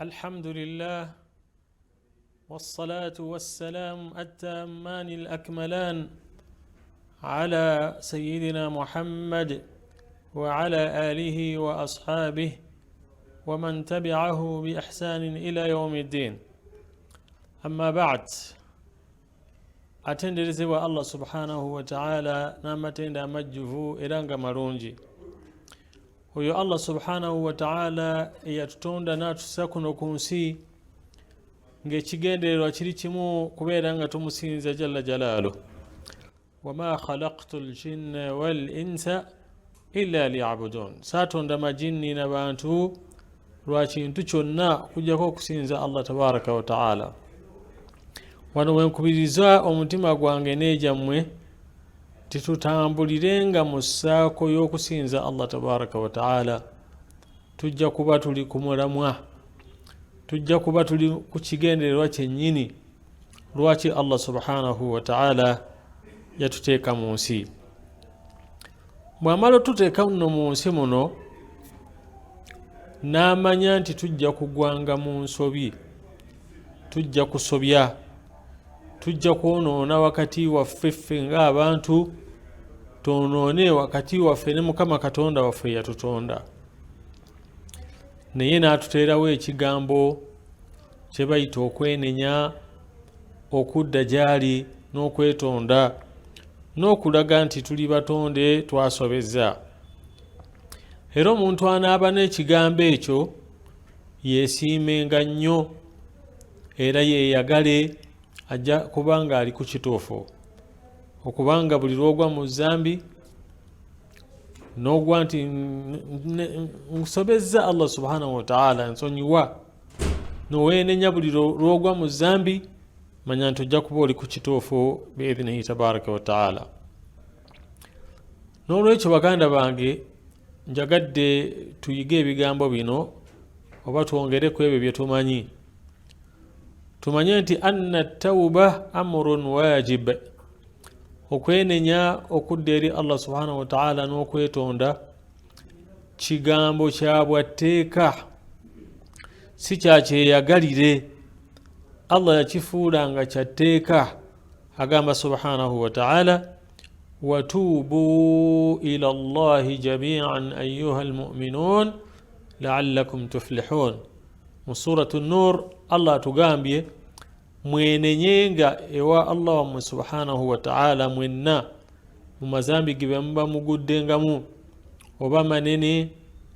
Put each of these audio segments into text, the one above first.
الحمد لله والصلاة والسلام التامان الأكملان على سيدنا محمد وعلى آله وأصحابه ومن تبعه بإحسان إلى يوم الدين. أما بعد، atenderezebwa Allah subhanahu wataala n'amatendo amajjuvu era nga malungi. Oyo Allah subhanahu wataala eyatutonda n'atussa kuno ku nsi ng'ekigendererwa kiri kimu, kubeera nga tumusinza jalla jalaalu. Wama khalaqtu ljinna wal insa illa liyabudun, saatonda majinni n'abantu lwa kintu kyonna okujjako okusinza Allah tabaraka wataala. Wano wenkubiriza omutima gwange n'egyammwe titutambulirenga mu ssaako y'okusinza Allah tabaraka wataala, tujja kuba tuli ku mulamwa, tujja kuba tuli ku kigendererwa kyennyini lwaki Allah subhanahu wataala yatuteeka mu nsi. Bw'amala otuteeka nno mu nsi muno, n'amanya nti tujja kugwanga mu nsobi, tujja kusobya, tujja kwonoona wakati waffe ffe ng'abantu, twonoone wakati waffe ne Mukama Katonda waffe yatutonda. Naye n'atuteerawo ekigambo kye bayita okwenenya, okudda gy'ali n'okwetonda n'okulaga nti tuli batonde, twasobezza. Era omuntu anaaba n'ekigambo ekyo yeesiimenga nnyo era yeeyagale, ajja kubanga ali ku kituufu. Okubanga buli lwogwa mu zambi n'ogwa nti nsobezza Allah subhanahu wataala, nsonyiwa, noweenenya buli lwogwa mu zambi, manya nti ojja kuba oli ku kituufu biidhinihi tabaraka wataala. N'olwekyo baganda bange, njagadde tuyige ebigambo bino oba twongere ku ebyo bye tumanyi. Tumanye nti anna tauba amrun wajib, okwenenya okudda eri Allah subhanahu wataala n'okwetonda kigambo kya bwatteeka, si kyakyeyagalire. Allah yakifuula nga kyatteeka. Agamba subhanahu wataala: watuubu ila llahi jamian ayuha almuminun laallakum tuflihun. Mu Suratu Nur Allah atugambye mwenenyenga ewa Allah wammwe subhanahu wataala mwenna mu mazambi ge muba muguddengamu, oba manene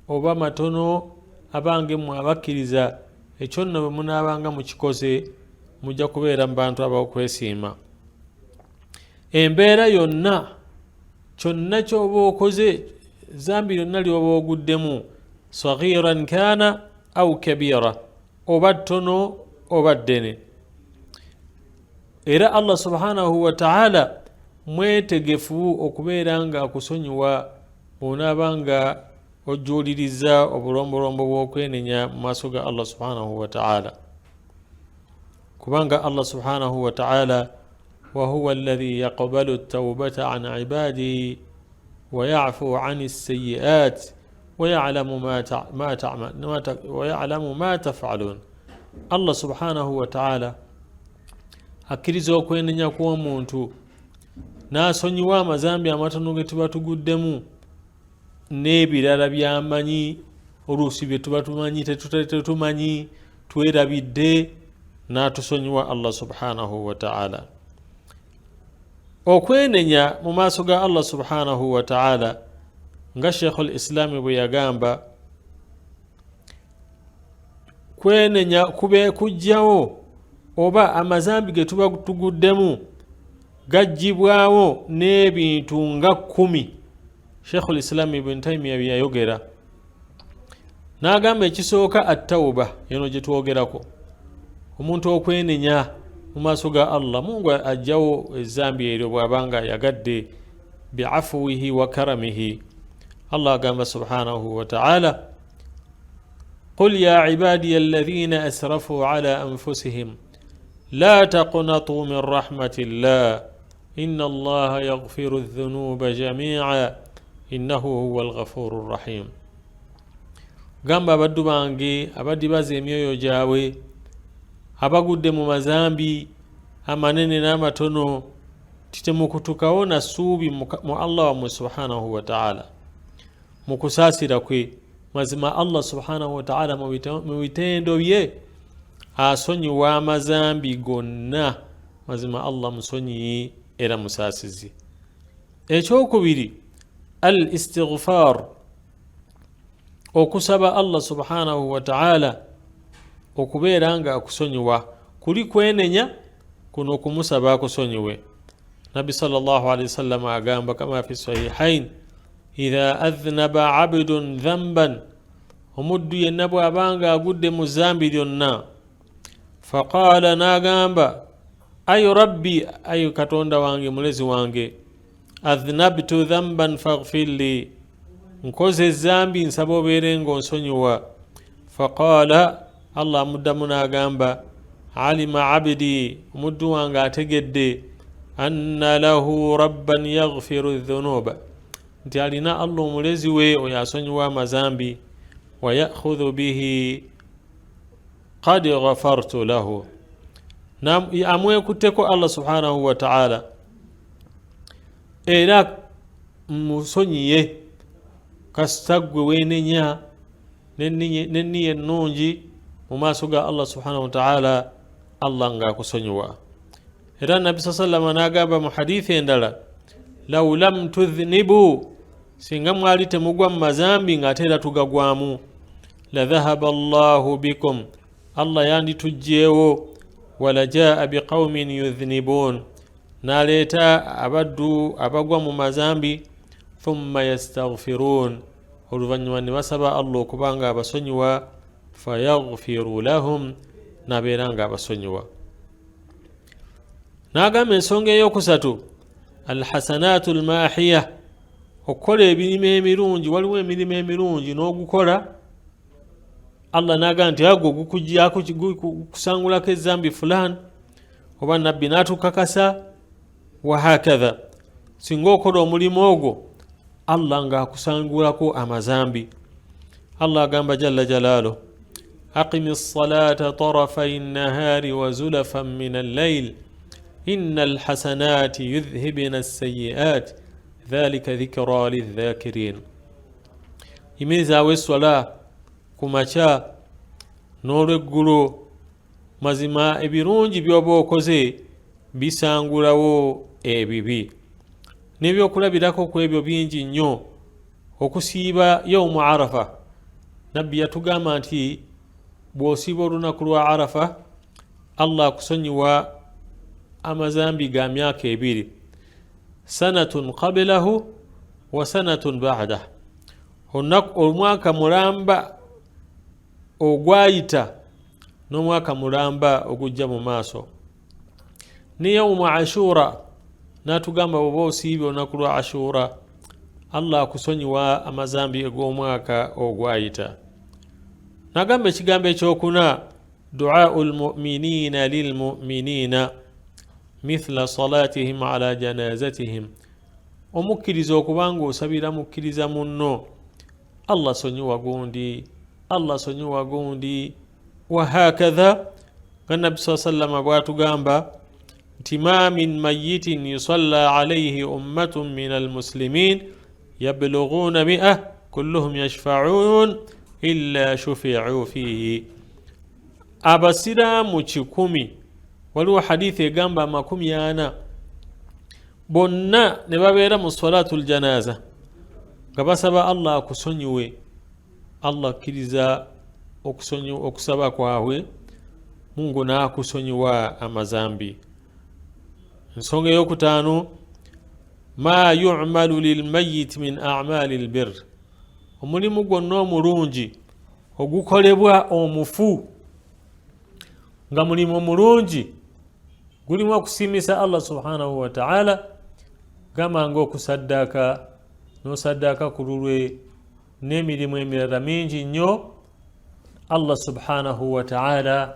oba matono. Abange mmwe abakkiriza, ekyo nno bwe munaabanga mukikoze mujja kubeera mu bantu ab'okwesiima. Embeera yonna, kyonna kyoba okoze, zambi lyonna lyoba oguddemu, saghiran kana au kabira, oba ttono oba ddene, era Allah subhanahu wataala mwetegefu okubeera nga akusonyiwa bw'onaaba nga ojjuuliriza obulombolombo bw'okwenenya mu maaso ga Allah subhanahu wataala. Kubanga Allah subhanahu wataala wahuwa alladhi yaqbalu taubata an ibadihi wayafu an sayiat wayalamu ma tafalun. Allah subhanahu wataala akkiriza okwenenya kw'omuntu n'asonyiwa amazambi amatono ge tuba tuguddemu n'ebirala byamanyi, oluusi bye tuba tumanyi tetumanyi, twerabidde, n'atusonyiwa Allah subhanahu wataala. Okwenenya mu maaso ga Allah subhanahu wataala, nga Sheikhu lislaami bwe yagamba, kwenenya kube kujjawo oba amazambi ge tuba tuguddemu gaggyibwawo n'ebintu nga 10 Sheikhu lislaami Ibn Taimiya bye yayogera. N'agamba ekisooka attawuba, eno gye twogerako, omuntu okwenenya mu maaso ga Allah. Mungu ajjawo ezambi eryo bw'abanga ayagadde biafuwihi wa karamihi. Allah agamba subhanahu wataala: qul ya ibadiya alladhina asrafu ala anfusihim la taqnatu min rahmati llah inna allaha yaghfiru dhunuba jamia innahu huwa alghafuru rrahim. Gamba abaddu bange abadibaza emyoyo gyabwe, abagudde mu mazambi amanene n'amatono, titemukutukawo na ssuubi mu Allah wammwe subhanahu wataala mu kusaasira kwe. Mazima Allah subhanahu wataala mu bitendo bye asonyiwa amazambi gonna. Mazima Allah musonyiyi era musaasizi. Ekyokubiri, al istighfar, okusaba Allah subhanahu wataala okubeera nga akusonyiwa. Kuli kwenenya, kuno okumusaba akusonyiwe. Nabbi salllahalihi wasallama agamba kama fi sahihain, idha adhnaba abdun dhamban, omuddu yenna bw'abanga agudde mu zambi lyonna, faqaala, n'agamba, ayo rabbi, ayo Katonda wange, mulezi wange, adhnabtu dhamban faghfirli, nkoze ezambi, nsaba obeere nga onsonyiwa. Faqaala, Allah amuddamu n'agamba, alima abdi, omuddu wange ategedde, anna lahu rabban yaghfiru dhunuba, nti alina Allah omulezi we oyo asonyiwa amazambi, wa yakhudhu bihi, qad ghafartu lahu, amwekutteko Allah subhanahu wataala era musonyiye. Kasita ggwe weenenya nenniya ennungi mu maaso ga Allah subhanahu wataala, Allah ng'akusonyiwa. Era Nabbi saa sallama n'agamba mu hadithi endala, lau lam tudhnibu, singa mwali temugwa mu mazambi ng'ate era tugagwamu, la dhahaba llahu bikum, Allah yanditugjeewo, walajaa biqaumin yudhnibun, n'aleeta abaddu abagwa mu mazambi, thumma yastaghfirun, oluvannyuma ne basaba Allah okuba nga abasonyiwa, fayaghfiru lahum, n'abeera nga abasonyiwa. N'agamba ensonga eyokusatu, alhasanatu almahiya, okukola emirimu emirungi. Waliwo emirimu emirungi n'ogukola, Allah n'agamba nti ago gukusangulako ezambi fulani, oba Nabbi n'atukakasa wahakatha. Singa okola omulimu ogwo, Allah ng'akusangulako amazambi. Allah agamba jalla jalaalu, aqimi lsalata tarafai nnahari wa zulafan min allail inna alhasanati yudhhibna assayiat dhalika dhikra lidhakirin. Yimirizaawo esswala ku makya n'olweggulo, mazima ebirungi by'oba okoze bisangulawo ebibi. N'ebyokulabirako ku ebyo bingi nnyo. Okusiiba yaumu Arafa, Nabbi yatugamba nti bw'osiiba olunaku lwa Arafa, Allah akusonyiwa amazambi ga myaka 2, sanatun qabilahu wa sanatun ba'dah, omwaka mulamba ogwayita n'omwaka mulamba ogujja mu maaso. Ne yaumu Ashura, n'atugamba bwoba osiibye olunaku lwa Ashura, Allah akusonyiwa amazambi ag'omwaka ogwayita. Nagamba ekigambo ekyokuna, duau lmuminina lilmuminina mithla salatihim ala janazatihim, omukkiriza okuba nga osabira mukkiriza munno, Allah sonyiwa gundi, Allah sonyiwa gundi, wahakatha. Nga Nabbi saa sallama bwatugamba nti ma min mayitin yusalla alaihi ummatun min almuslimin yabluguna mia kulluhum yashfaun illa shufiu fihi. Abasiraamu 100, waliwo hadithi egamba 40, bonna ne babeera mu salatu ljanaza nga basaba Allah akusonyiwe, Allah akkiriza okusaba kwabwe, Mungu n'akusonyiwa amazambi. Ensonga eyokutaano, ma yumalu lilmayit min amali lbir, omulimu gwonna omulungi ogukolebwa omufu nga mulimu omulungi gulimu okusiimisa Allah subhanahu wataala, gamba nga okusaddaaka, n'osaddaaka ku lulwe, n'emirimu emirala mingi nnyo, Allah subhanahu wataala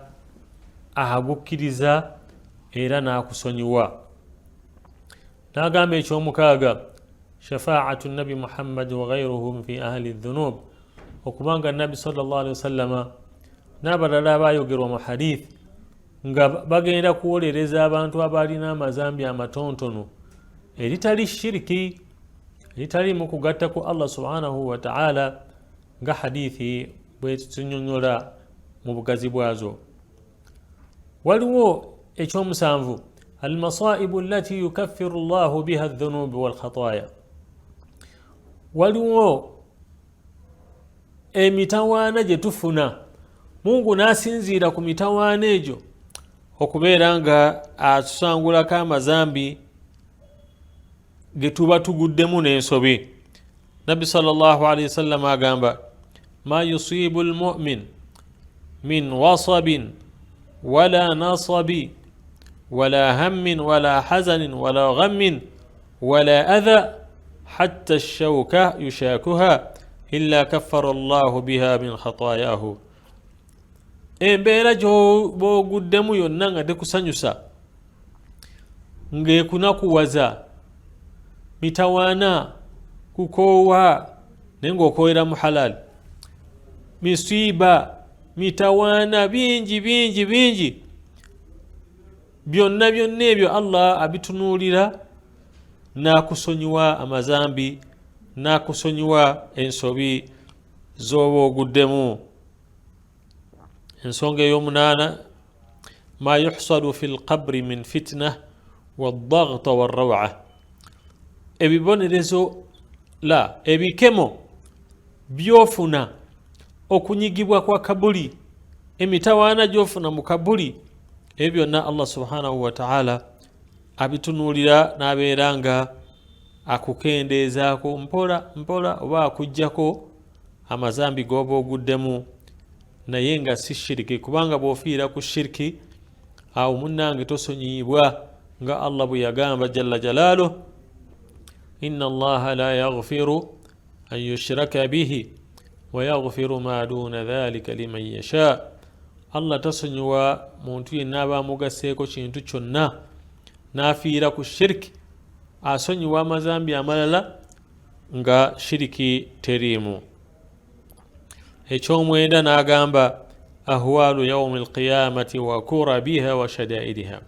agukkiriza era n'akusonyiwa. N'agamba ekyomukaaga, shafaatu Nabi Muhammadi wa gairuhum fi ahli dhunub. Okubanga Nabbi salllah alihi wasallama n'abalala abayogerwa mu hadith nga bagenda kuwolereza abantu abalina amazambi amatonotono, eritali shiriki, eritalimu kugatta ku Allah subhanahu wataala, nga hadithi bwetunyonyola mu bugazi bwazo. Waliwo ekyomusanvu, almasaibu allati yukaffiru llahu biha dhunubi walkhataya. Waliwo emitawaana gye tufuna, Mungu n'asinziira ku mitawaana egyo okubeera nga atusangulako amazambi ge tuba tuguddemu n'ensobi. Nabbi salllahalihi wasallam agamba, ma yusibu lmumin min wasabin wala nasabi wala hammin wala hazanin wala ghammin wala adha hatta shauka yushakuha illa kaffara llahu biha min khatayahu. Embeera gyoba yonna nga tekusanyusa, ng'ekunakuwaza, mitawaana, kukoowa, naye ng'okoowera mu halal, misiiba, mitawaana bingi bingi bingi, byonna byonna ebyo Allah abitunuulira n'akusonyiwa amazambi, n'akusonyiwa ensobi z'oba oguddemu. Ensonga ey'omunaana, ma yuhsalu fi lqabri min fitna wadagta warrawa, ebibonerezo la ebikemo byofuna, okunyigibwa kwa kabuli, emitawaana gyofuna mu kabuli, ebyo byonna Allah subhanahu wataala abitunuulira n'abeera nga akukendeezaako mpola mpola oba akugjako amazambi g'oba oguddemu, naye nga si shiriki, kubanga bw'ofiira ku shiriki awo munnange tosonyiyibwa, nga Allah bwe yagamba jalla jalaaluh, inna allaha la yaghfiru an yushraka bihi wa yaghfiru ma duna dhalika liman yasha. Allah tasonyiwa muntu yenna aba amugaseeko kintu kyonna n'afiira ku shiriki. Asonyiwa amazambi amalala nga shiriki teriimu. Ekyomwenda n'agamba, ahwalu yaumi alqiyamati wa kurabiha wa shadaidiha,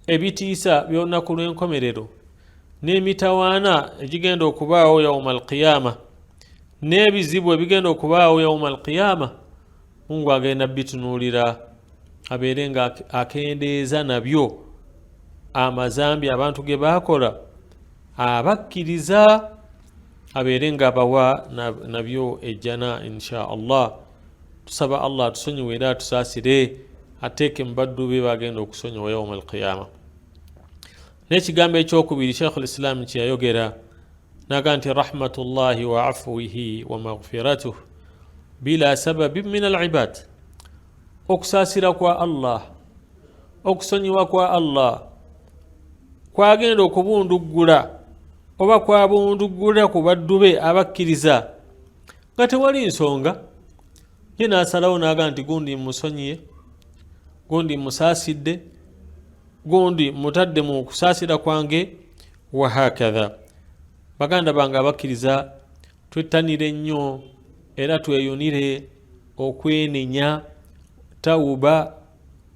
ebitiisa by'olunaku lw'enkomerero n'emitawaana egigenda okubaawo yauma alqiyama n'ebizibu ebigenda okubaawo yauma alqiyama, Mungu agenda bitunuulira abeere nga akendeeza nabyo amazambi abantu ge baakola abakkiriza, abeere nga abawa nabyo ejjana insha Allah. Tusaba Allah atusonyiwe era atusaasire, ateeke mu baddu be bagenda okusonyiwa yauma alqiyama. N'ekigambo ekyokubiri Sheikh Lislaamu kyeyayogera naga nti rahmatullahi wa afuwihi wa maghfiratuh bila sababin min alibad, okusaasira kwa Allah, okusonyiwa kwa Allah kwagenda okubunduggula oba kwabunduggula ku baddu be abakkiriza nga tewali nsonga. Ye n'asalawo n'aga nti gundi musonyiye, gundi musaasidde, gundi mutadde mu kusaasira kwange, wahakatha. Baganda bange abakkiriza, twettanire nnyo era tweyunire okwenenya, tawuba,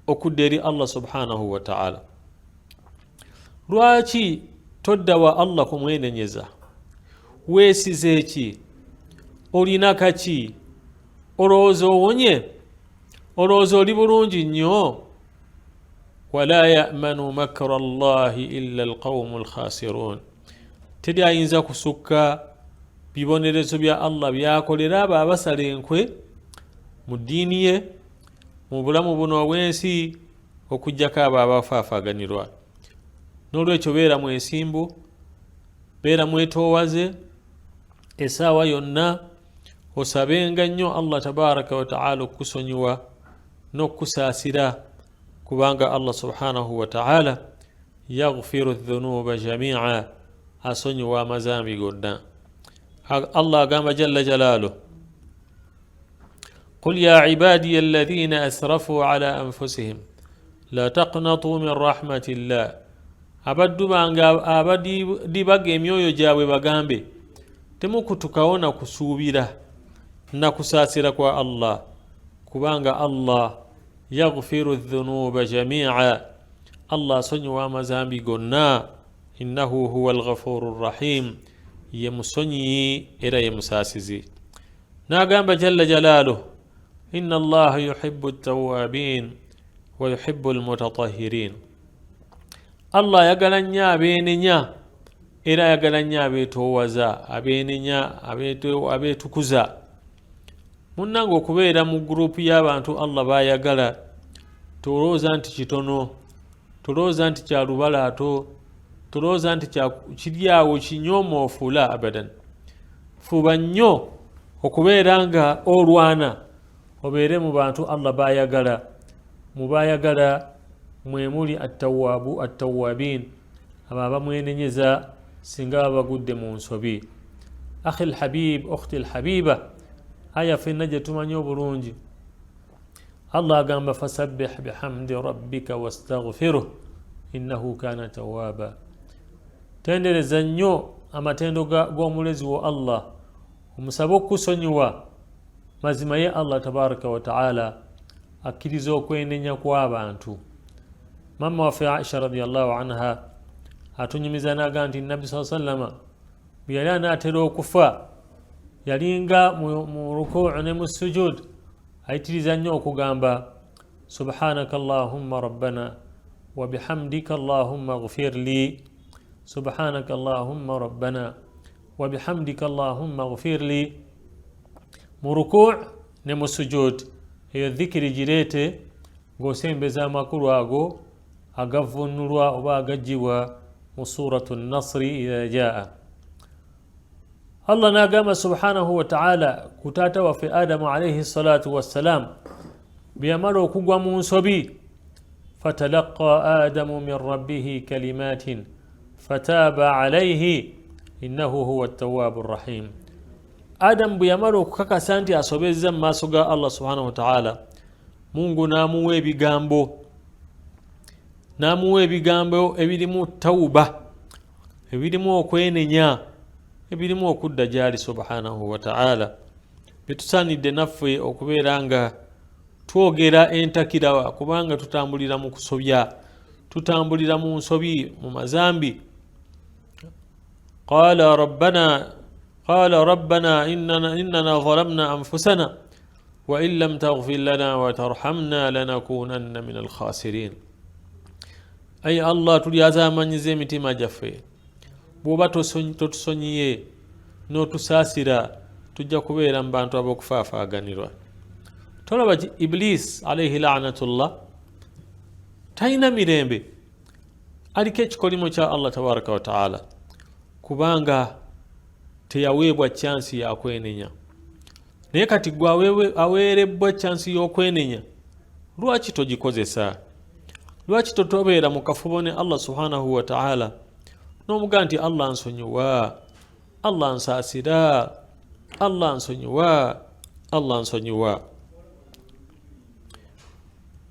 okudda eri Allah subhanahu wataala. Lwaki todda wa Allah kumwenenyeza? Weesize eki? Olina kaki? Olowooza owonye? Olowooza oli bulungi nnyo? Wala yamanu makra llahi illa alqaumu alkhasirun, teri ayinza kusukka bibonerezo bya Allah byakolera abo abasala enkwe mu ddiini ye mu bulamu buno obw'ensi, okugjako abo abafaafaganirwa. N'olwekyo beera mwesimbu, beera mwetoowaze esaawa yonna, osabenga nnyo Allah tabaraka wataala okukusonyiwa n'okukusaasira, kubanga Allah subhanahu wataala yaghfiru dhunuba jamia, asonyiwa amazambi gonna. Allah agamba jalla jalaaluh, qul ya ibadiya alladhina asrafu ala anfusihim la taqnatu min rahmatillah, abaddu bange abadibaga emyoyo gyabwe bagambe, temukutukawo na kusuubira Nakusaasira kwa Allah, kubanga Allah yaghfiru dhunuba jamia, Allah asonyiwa amazambi gonna. Innahu huwa alghafuru rrahim, ye musonyiyi era ye musaasizi. N'agamba jalla jalaaluh, inna allaha yuhibbu ttawabin wa yuhibbu almutatahirin. Allah ayagala nnyo abeenenya era ayagala nnyo abeetoowaza, abeenenya, abeetukuza. Munnange, okubeera mu gurupu y'abantu Allah baayagala, tolowooza nti kitono, tolowooza nti kya lubalaato, tolowooza nti kiri awo kinyoomoofu. La, abadan. Fuba nnyo okubeera nga olwana obeere mu bantu Allah baayagala. Mu baayagala mwe muli attawaabu, attawabin, abo abamwenenyeza singa baba bagudde mu nsobi. Akhi lhabib, ukhti lhabiba, aya ffenna gye tumanyi obulungi, Allah agamba, fasabbih bihamdi rabbika wastaghfiruh innahu kana tawaba. Tendereza nnyo amatendo g'omulezi wo Allah, omusabe okukusonyiwa. Mazima ye Allah tabaraka wataala akkiriza okwenenya kw'abantu. Mama waffe Aisha radiallahu anha atunyumiza naga nti Nabbi saa sallama bwe yali anaatera okufa, yalinga mu rukuu ne mu sujud ayitiriza nnyo okugamba, subhanaka allahumma rabbana wabihamdika allahumma gfir li, subhanaka allahumma rabbana wabihamdika allahumma gfir li, mu rukuu ne mu sujud. Eyo dhikiri gireete ng'osembeza amakulu ago agavunulwa oba agaggyibwa mu Suratu Nasri idha jaa. Allah n'agamba subhanahu wataala ku taata waffe Adamu alaihi salatu wassalam bwe yamala okugwa mu nsobi, fatalaqa Adamu min rabbihi kalimatin fataaba alaihi innahu huwa tawaabu rrahim. Adamu bwe yamala okukakasa nti asobezza mu maaso ga Allah subhanahu wataala, Mungu n'amuwa ebigambo, n'amuwa ebigambo ebirimu tawuba, ebirimu okwenenya, ebirimu okudda gyali subhanahu wataala. Byetusaanidde naffe okubeera nga twogera entakirawa, kubanga tutambulira mu kusobya, tutambulira mu nsobi, mu mazambi. Qala rabbana, qala rabbana innana zalamna anfusana wain lam taghfir lana watarhamna lanakunanna min alkhasirin. Ayi Allah, tulyazamanyiza emitima gyaffe, bw'oba totusonyiye n'otusaasira, tujja kubeera mu bantu ab'okufaafaaganirwa. Tolaba Iblis alaihi lanatullah talina mirembe, aliko ekikolimo kya Allah tabaraka wataala, kubanga teyaweebwa chansi yakwenenya. Naye kati gwe aweerebbwa chansi y'okwenenya, lwaki togikozesa? Lwaki totobeera mu kafubo ne Allah subhanahu wataala n'omugaa nti Allah nsonyiwa, Allah nsaasira, Allah nsonyiwa, Allah nsonyiwa?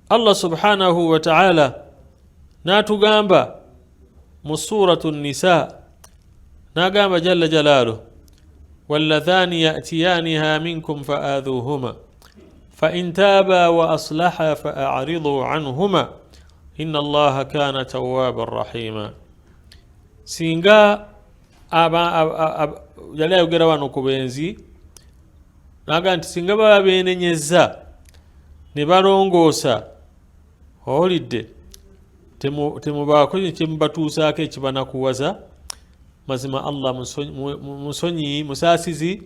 Allah subhanahu wataala n'atugamba mu Suratu Nisa, n'agamba jalla jalaaluh, walladhani yatiyaniha minkum faadhuhuma fain taaba wa aslaha faariduu anhuma inna allaha kana tawaban rahima. Singa yali ayogera wano ku benzi, naga nti singa baba benenyeza ne balongoosa, owulidde, temubaako kyemubatuusaako ekibanakuwaza. Mazima Allah musonyiyi, musaasizi,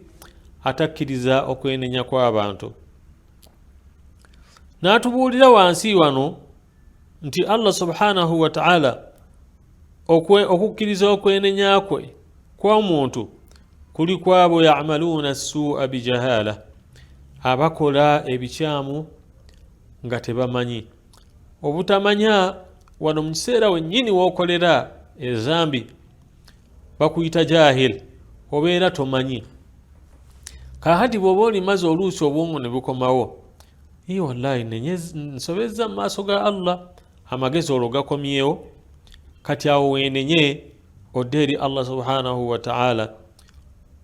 atakkiriza okwenenya kw'abantu. N'atubuulira wansi wano nti Allah subhanahu wataala okukkiriza okwenenya kwe kw'omuntu kuli kwabo yamaluuna suua bijahala, abakola ebikyamu nga tebamanyi. Obutamanya wano mu kiseera wennyini w'okolera ezambi bakuyita jahil, obeera tomanyi. Kakati bw'oba olimaze oluusi obwongo ne bukomawo, i wallahi nsobezza mu maaso ga Allah, amagezi olwo gakomyewo. Kati awo weenenye odde eri Allah subhanahu wataala.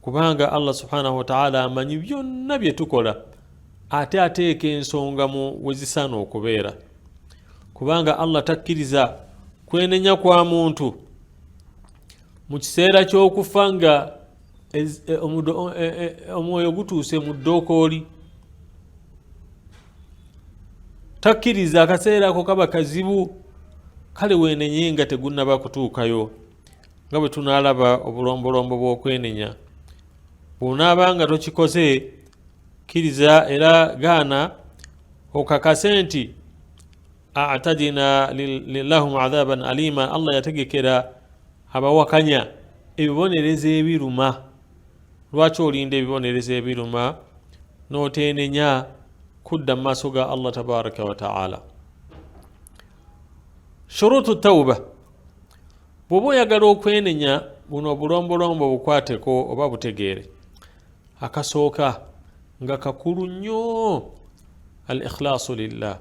Kubanga Allah subhanahu wataala amanyi byonna bye tukola, ate ateeka ensonga mu wezisaana okubeera. Kubanga Allah takkiriza kwenenya kwa muntu mu kiseera ky'okufa nga omwoyo gutuuse mu ddookooli. Takkiriza, akaseera ako kaba kazibu. Kale weenenye nga tegunnaba kutuukayo, nga bwe tunaalaba obulombolombo bw'okwenenya. Bw'onaaba nga tokikoze, kkiriza era gaana okakase nti atadina lahum adhaban alima, Allah yategekera abawakanya ebibonerezo ebiruma. Lwaki olinda ebibonerezo ebiruma n'oteenenya kudda mu maaso ga Allah tabaraka wa taala? Shurutu tauba. Bw'oba oyagala okwenenya, buno obulombolombo bukwateko oba butegeere. Akasooka nga kakulu nnyo, al ikhlaasu lillah,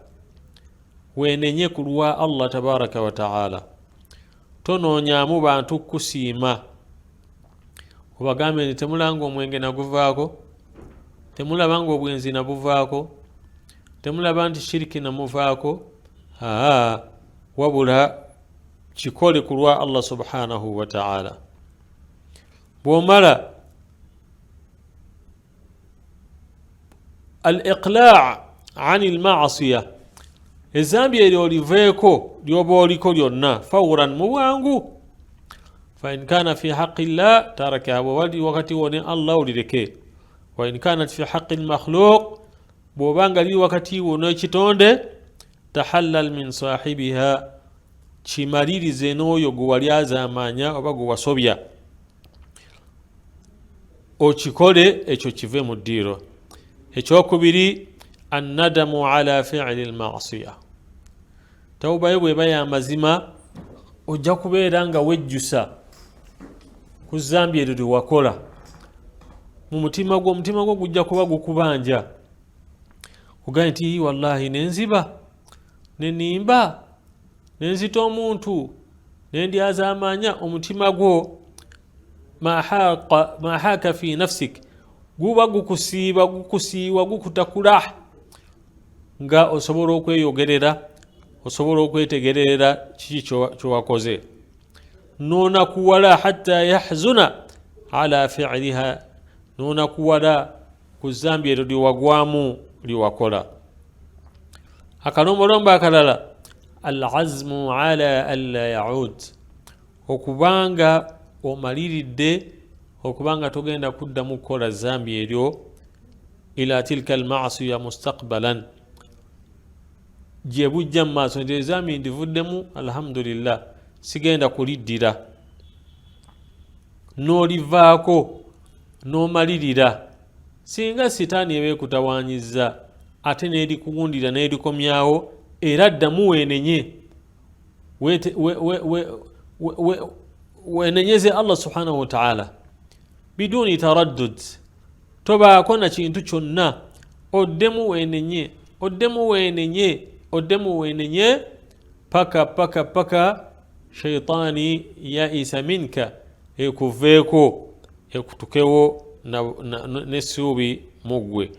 weenenye ku lwa Allah tabaraka wa taala. Tonoonyaamu bantu kusiima, obagambe nti temulanga omwenge naguvaako, temulaba nga obwenzi nabuvaako, temulaba nti shiriki namuvaako. Aa, wabula kikole ku lwa Allah subhanahu wa taala. Bw'omala, al iqlaa ani lmasiya, ezambi eryo oliveeko lyoba oliko lyonna fawuran, mu bwangu. Fain kana fi haqi llah taraka, bwewali wakati wo ne Allah olireke. Wain kanat fi haqi lmakhluq, bw'obanga liri wakati wo n'ekitonde, tahallal min sahibiha, kimalirize n'oyo gwe wali azaamanya oba gwe wasobya, okikole ekyo kive mu ddiiro. Ekyokubiri, annadamu ala fiili lmasiya. Tawubayo bweba yamazima, ojja kubeera nga wejjusa ku zambi eryo lyewakola mu mutima gwo. Omutima gwo gujja kuba gukubanja, ogaye nti wallahi nenziba, nenimba, nenzita omuntu, nendyazaamanya. Omutima gwo ma haka fi nafsik, guba gukusiiba, gukusiiwa, gukutakula, nga osobola okweyogerera, osobola okwetegerera kiki kyewakoze. Nonakuwala hatta yahzuna ala fiiliha, nonakuwala ku zambi eryo lyewagwamu, lyewakola. Akalombolombo akalala, alazmu ala anla yaud, okubanga omaliridde okubanga togenda kuddamu kukola zambi eryo. Ila tilka almasiya mustaqbalan, gye bujja mu maaso nti ezambi ndivuddemu, alhamdulillah, sigenda kuliddira. N'olivaako n'omalirira. Singa sitaani eba ekutawanyiza ate n'erikuwundira n'erikomyawo, era ddamu weenenye, wenenyeze Allah subhanahu wataala biduni taraddud, tobaako na kintu kyonna. Oddemu weenenye, oddemu weenenye, oddemu weenenye paka paka paka shaitaani yaisa minka, ekuveeko, ekutukewo n'essuubi mu ggwe.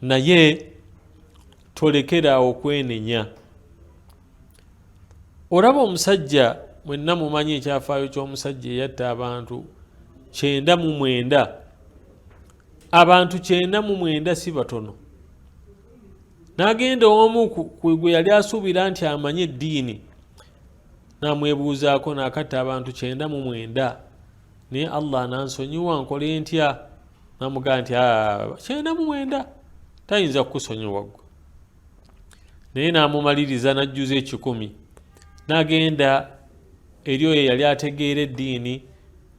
Naye tolekeraawo kwenenya. Olaba omusajja, mwenna mumanyi ekyafaayo ky'omusajja eyatta abantu 99. Abantu 99 si batono. N'agenda omu gwe yali asuubira nti amanyi eddiini, n'amwebuuzaako, n'akatta abantu 99, naye Allah anansonyiwa, nkole ntya? Namugaa nti 99 tayinza kukusonyiwa ggwe. Naye n'amumaliriza n'ajjuza 100. N'agenda eri oyo eyali ategeera eddiini,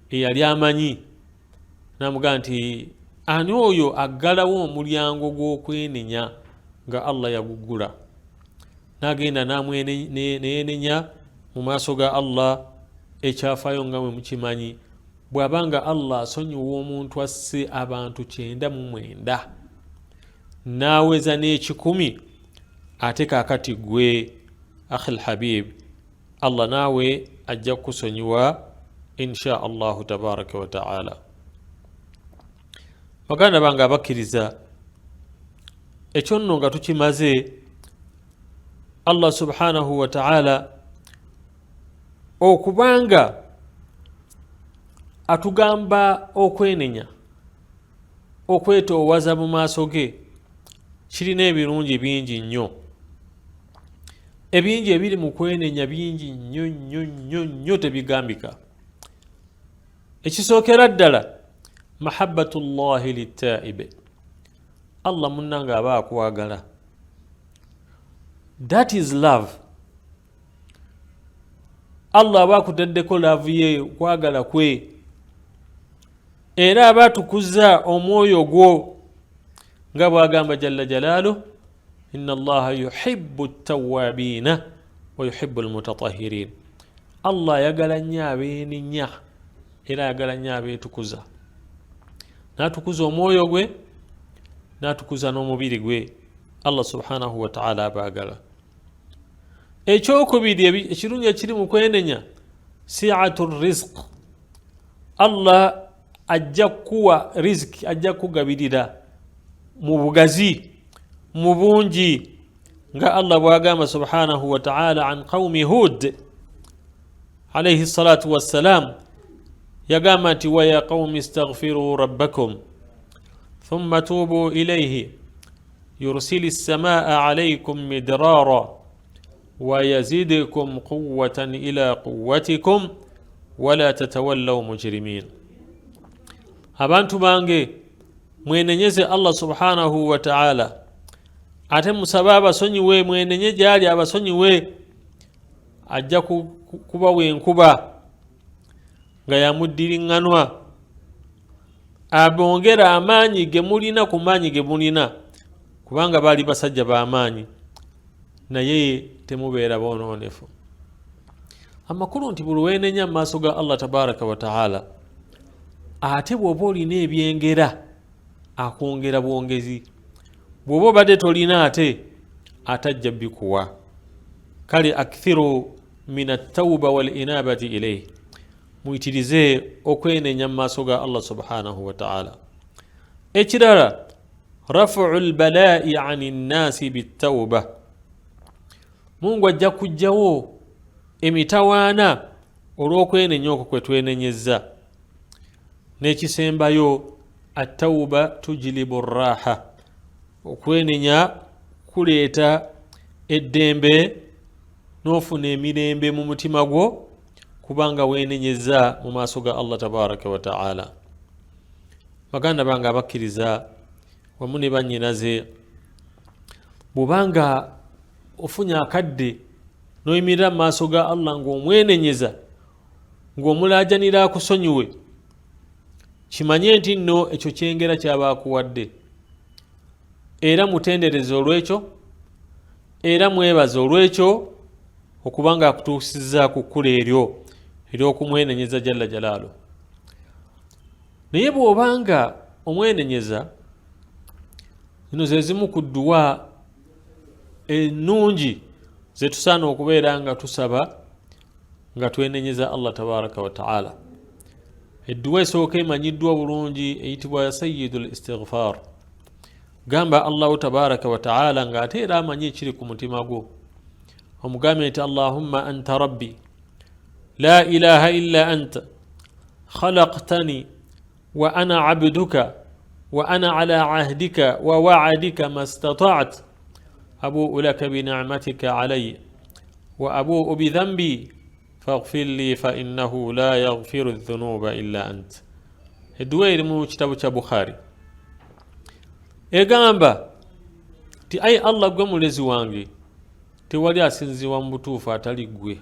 eyali amanyi, n'amugaa nti ani oyo aggalawo omulyango gw'okwenenya nga Allah yaguggula? N'agenda neyenenya mu maaso ga Allah. Ekyafaayo nga bwe mukimanyi, bw'aba nga Allah asonyiwa omuntu asse abantu 99 n'aweza n'100, ate kaakati gwe akhi lhabib, Allah naawe ajja kukusonyiwa insha Allahu tabaraka wataala. Baganda bange abakkiriza, ekyo nno nga tukimaze, Allah subhanahu wataala okubanga atugamba okwenenya, okwetoowaza mu maaso ge, kirina ebirungi bingi nnyo. Ebingi ebiri mu kwenenya bingi nnyo nnyo nnyo nnyo, tebigambika. Ekisookera ddala, mahabbatullahi littaibe, Allah munnange aba akwagala. That is love. Allah aba akutaddeko love ye, kwagala kwe, era aba atukuza omwoyo gwo, nga bwagamba jalla jalaalu, inna allaha yuhibbu ttawabiina wa yuhibbu almutatahirin. Allah ayagala nnyo abeenenya, era ayagala nnyo abeetukuza, n'atukuza omwoyo gwe, n'atukuza n'omubiri gwe. Allah subhanahu wataala abaagala. Ekyokubiri ekirungi ekiri mu kwenenya, siatu rizq, Allah ajja kukuwa riziki, ajja kukugabirira mu bugazi, mu bungi, nga Allah bwagamba subhanahu wataala an qaumi Hud alaihi salatu wassalam, yagamba nti: waya qaumi istaghfiru rabbakum thumma tubu ilaihi yursili ssamaa alaikum midrara wayazidkum quwatan ila quwatikum wala tatawallaw mujrimin. Abantu bange, mwenenyeze Allah subhanahu wataala, ate musabe abasonyiwe, mwenenye gyali abasonyiwe, ajja kubawa enkuba nga yamuddiriŋŋanwa, abongera amaanyi ge mulina ku maanyi ge mulina, kubanga baali basajja b'amaanyi, naye temubeera boonoonefu. Amakulu nti buli weenenya mu maaso ga Allah tabaraka wataala, ate bw'oba olina ebyengera akwongera bwongezi, bw'oba obadde tolina ate atajja bikuwa. Kale akthiru min attauba wal inabati ilaihi, muyitirize okwenenya mu maaso ga Allah subhanahu wataala. Ekirala, rafu lbalai ani nnasi bitauba, Mungu ajja kugjawo emitawaana olw'okwenenya okwo kwe twenenyezza. N'ekisembayo, attauba tujlibu raha, okwenenya kuleeta eddembe n'ofuna emirembe mu mutima gwo, kubanga weenenyeza mu maaso ga Allah tabaraka wataala. Baganda bange abakkiriza wamu ne bannyinaze, bwobanga ofunye akadde n'oyimirira mu maaso ga Allah ng'omwenenyeza, ng'omulaajanira akusonyiwe, kimanye nti nno ekyo kyengera kyaba akuwadde, era mutendereze olwekyo, era mwebaze olwekyo, okubanga akutuusizza ku kkula eryo ery'okumwenenyeza jalla jalaalu. Naye bw'obanga omwenenyeza, zino ze zimu ku dduwa ennungi zetusaana okubeera nga tusaba nga twenenyeza Allah tabaraka wataala. Edduwa esooka emanyiddwa bulungi eyitibwa sayidu l istighfar. Gamba Allahu tabaraka wataala, ng'ate era amanyi ekiri ku mutima gwo, omugambe nti: allahumma anta rabbi la ilaha illa anta khalaqtani wa ana abduka wa ana ala ahdika wa waadika ma stata'at abuu laka binicmatika alaya wa abuu bidhanbi faghfir li fainnahu la yaghfiru dhunuba illa ant. Edduwa eri mu kitabo kya Bukhari, egamba nti: ayi Allah, gwe mulezi wange, tewali asinzibwa mu butuufu atali ggwe,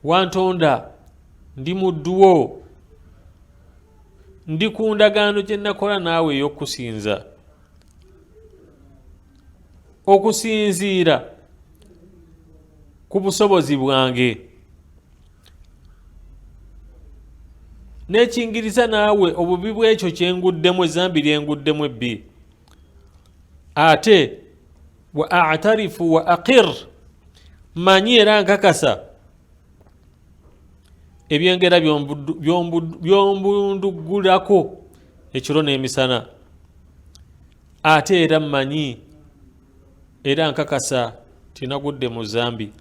wantonda, ndi mudduwo, ndi ku ndagaano gye nakola naawe ey'okusinza okusinziira ku busobozi bwange, nekingiriza naawe obubi bwekyo kyenguddemu, ezambi lyenguddemu ebbi. Ate wa atarifu wa aqir, manyi era nkakasa ebyengera byombunduggulako, Ekiro n'emisana. Ate era mmanyi era nkakasa tinagudde mu zambi,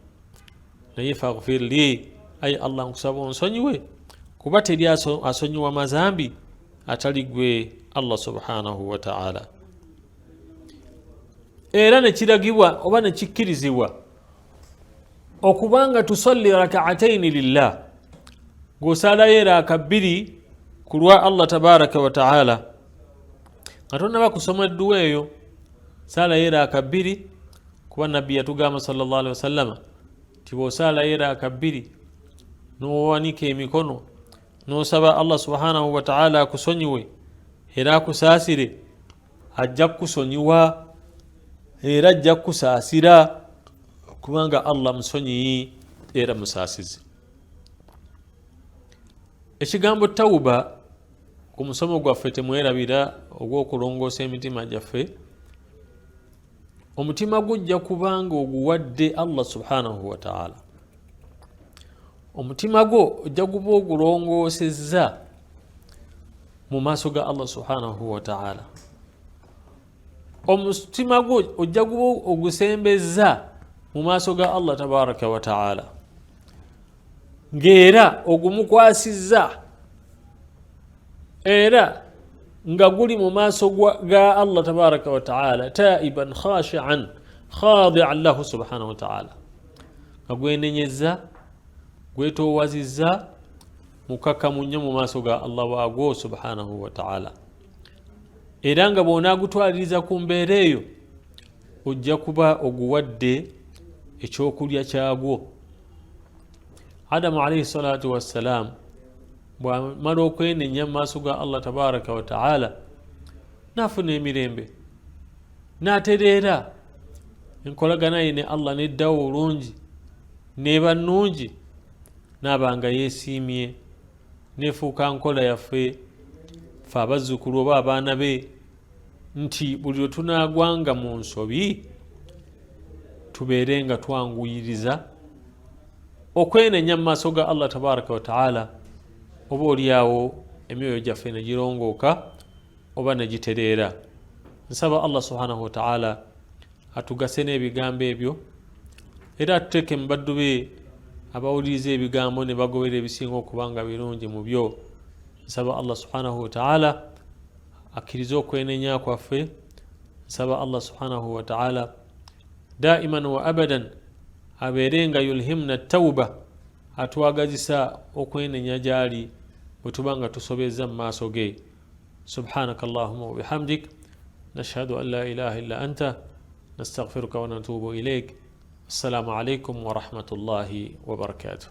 naye faghfir li, ayi Allah, nkusaba onsonyiwe, kuba teri asonyiwa mazambi atali gwe Allah subhanahu wataala. Era nekiragibwa oba nekikkirizibwa okubanga tusalli rakaataini lillah, ng'osaalayo eraaka bbiri ku lwa Allah tabaraka wataala nga tonnaba kusoma edduwa eyo. Saalayo eraaka bbiri, kuba Nabbi yatugamba sallallahu alihi wasallama nti bw'osaalayo eraaka bbiri n'owanika emikono n'osaba Allah subhanahu wataala akusonyiwe era akusaasire, ajja kukusonyiwa era ajja kukusaasira, kubanga Allah musonyiyi era musaasizi. Ekigambo tawuba ku musomo gwaffe, temwerabira, ogw'okulongoosa emitima gyaffe, omutima gujja kubanga oguwadde Allah subhanahu wataala. Omutima gwo ojja guba ogulongoosezza mu maaso ga Allah subhanahu wataala. Omutima gwo ojja guba ogusembezza mu maaso ga Allah tabaraka wataala, ng'era ogumukwasizza, era nga guli mu maaso ga Allah tabaraka wataala taiban khashian khadian lahu subhanahu wataala, nga gwenenyeza, gwetowazizza, mukakamu nnyo mu maaso ga Allah waagwo subhanahu wataala. Era nga bw'onaagutwaliriza ku mbeera eyo, ojja kuba oguwadde ekyokulya kyagwo. Adamu alaihi salatu wassalam bwamala okwenenya mu maaso ga Allah tabaraka wataala, naafuna emirembe, n'atereera, enkolagana ye ne Allah neddawo bulungi, neba nnungi, naaba nga yeesiimye, nefuuka nkola yaffe fe abazzukulu oba abaana be nti buli lwe tunaagwanga mu nsobi tubeere nga twanguyiriza okwenenya mu maaso ga Allah tabaraka wataala, oba oliawo emyoyo gyaffe negirongooka oba negitereera. Nsaba Allah subhanahu wataala atugase n'ebigambo ebyo, era atuteeke mu baddu be abawuliriza ebigambo ne bagoberera ebisinga okuba nga birungi mu byo. Nsaba Allah subhanahu wataala akkirize okwenenya kwaffe. Nsaba Allah subhanahu wataala daiman wa abadan abeere nga yulhimna tauba, atwagazisa okwenenya gyali bwe tuba nga tusobezza mu maaso ge. Subhanaka allahuma wabihamdik, nashhadu an la ilaha illa anta, nastaghfiruka wa natubu ilaik. Assalamu alaikum warahmatullahi wabarakatuh.